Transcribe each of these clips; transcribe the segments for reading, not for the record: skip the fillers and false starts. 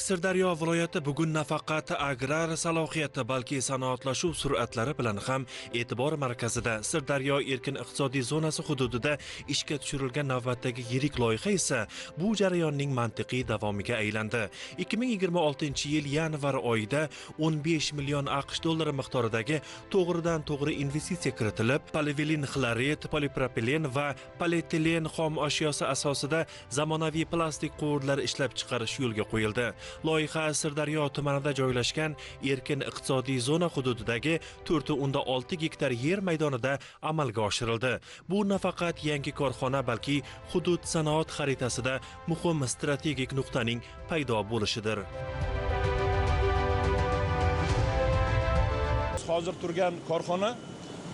Sirdaryo viloyati bugun nafaqat agrar salohiyati, balki sanoatlashuv sur'atlari bilan ham e'tibor markazida. Sirdaryo erkin iqtisodiy zonasi hududida ishga tushirilgan navbatdagi yirik loyiha esa bu jarayonning mantiqiy davomiga aylandi. 2026-yil yanvar oyida 15 million AQSh dollari miqdoridagi to'g'ridan-to'g'ri investitsiya kiritilib, polivilen xlorid, polipropilen va polietilen xom ashyosi asosida zamonaviy plastik quvurlar ishlab chiqarish yo'lga qo'yildi. Loyiha Sirdaryo tumanida joylashgan erkin iqtisodiy zona hududidagi 4.6 gektar yer maydonida amalga oshirildi. Bu nafaqat yangi korxona, balki hudud sanoat xaritasida muhim strategik nuqtaning paydo bo'lishidir. Hozir turgan korxona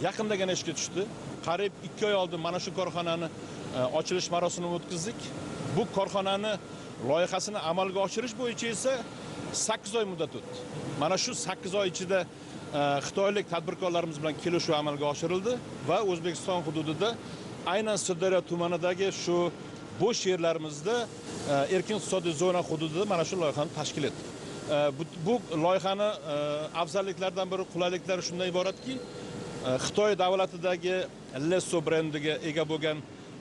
yaqindagina ishga tushdi. Qariyb 2 oy oldin mana shu korxonani ochilish marosimini o'tkazdik. Bu korxonani loyihasini amalga oshirish bo'yicha esa 8 oy muddat o'tdi. Mana shu 8 oy ichida xitoylik tadbirkorlarimiz bilan kelishuv amalga oshirildi va O'zbekiston hududida aynan Sirdaryo tumanidagi shu bo'sh yerlarimizda erkin iqtisodiy zona hududida mana shu loyihani tashkil etdik. Bu loyihani afzalliklaridan biri, qulayliklari shundan iboratki, Xitoy davlatidagi Leso brendiga ega bo'lgan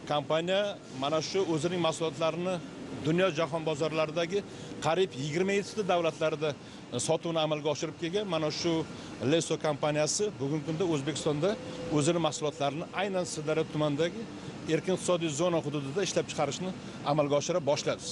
kompaniya mana shu o'zining mahsulotlarini dunyo jahon bozorlaridagi qariyb 27 ta davlatlarda sotuvni amalga oshirib kelgan. Mana shu Leso kompaniyasi bugungi kunda O'zbekistonda o'zining mahsulotlarini aynan Sirdaryo tumanidagi erkin iqtisodiy zona hududida ishlab chiqarishni amalga oshira boshladi.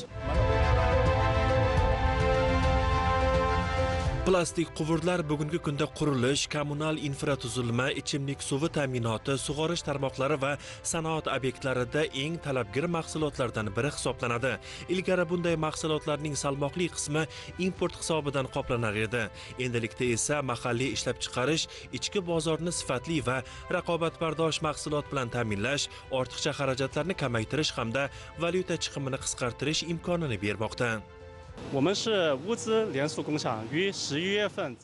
Plastik quvurlar bugungi kunda qurilish, kommunal infratuzilma, ichimlik suvi ta'minoti, sug'orish tarmoqlari va sanoat obyektlarida eng talabgir mahsulotlardan biri hisoblanadi. Ilgari bunday mahsulotlarning salmoqli qismi import hisobidan qoplanar edi. Endilikda esa mahalliy ishlab chiqarish ichki bozorni sifatli va raqobatbardosh mahsulot bilan ta'minlash, ortiqcha xarajatlarni kamaytirish hamda valyuta chiqimini qisqartirish imkonini bermoqda.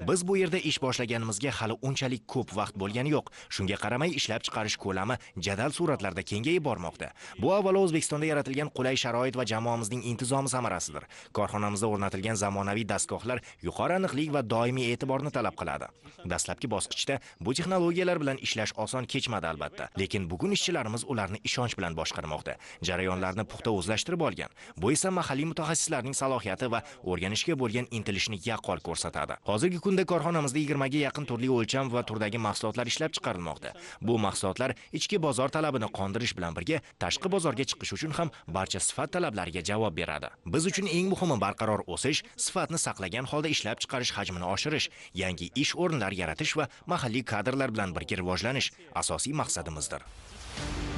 Biz bu yerda ish boshlaganimizga hali unchalik ko'p vaqt bo'lgani yo'q. Shunga qaramay ishlab chiqarish ko'lami jadal suratlarda kengayib bormoqda. Bu avvalo O'zbekistonda yaratilgan qulay sharoit va jamoamizning intizomi samarasidir. Korxonamizda o'rnatilgan zamonaviy dastgohlar yuqori aniqlik va doimiy e'tiborni talab qiladi. Dastlabki bosqichda bu texnologiyalar bilan ishlash oson kechmadi albatta, lekin bugun ishchilarimiz ularni ishonch bilan boshqarmoqda. Jarayonlarni puxta o'zlashtirib olgan. Bu esa mahalliy mutaxassislarning salohiyati va o'rganishga bo'lgan intilishni yaqqol ko'rsatadi. Hozirgi kunda korxonamizda 20 ga yaqin turli o'lcham va turdagi mahsulotlar ishlab chiqarilmoqda. Bu mahsulotlar ichki bozor talabini qondirish bilan birga tashqi bozorga chiqish uchun ham barcha sifat talablariga javob beradi. Biz uchun eng muhimi barqaror o'sish, sifatni saqlagan holda ishlab chiqarish hajmini oshirish, yangi ish o'rinlari yaratish va mahalliy kadrlar bilan birga rivojlanish asosiy maqsadimizdir.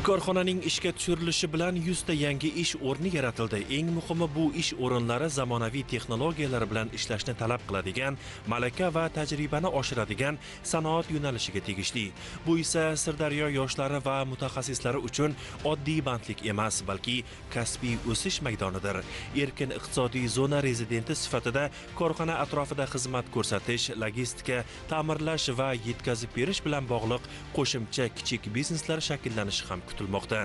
Korxonaning ishga tushirilishi bilan 100 ta yangi ish o'rni yaratildi. Eng muhimi, bu ish o'rinlari zamonaviy texnologiyalar bilan ishlashni talab qiladigan, malaka va tajribani oshiradigan sanoat yo'nalishiga tegishli. Bu esa Sirdaryo yoshlari va mutaxassislari uchun oddiy bandlik emas, balki kasbiy o'sish maydonidir. Erkin iqtisodiy zona rezidenti sifatida korxona atrofida xizmat ko'rsatish, logistika, ta'mirlash va yetkazib berish bilan bog'liq qo'shimcha kichik bizneslar shakllanishi ham kutilmoqda.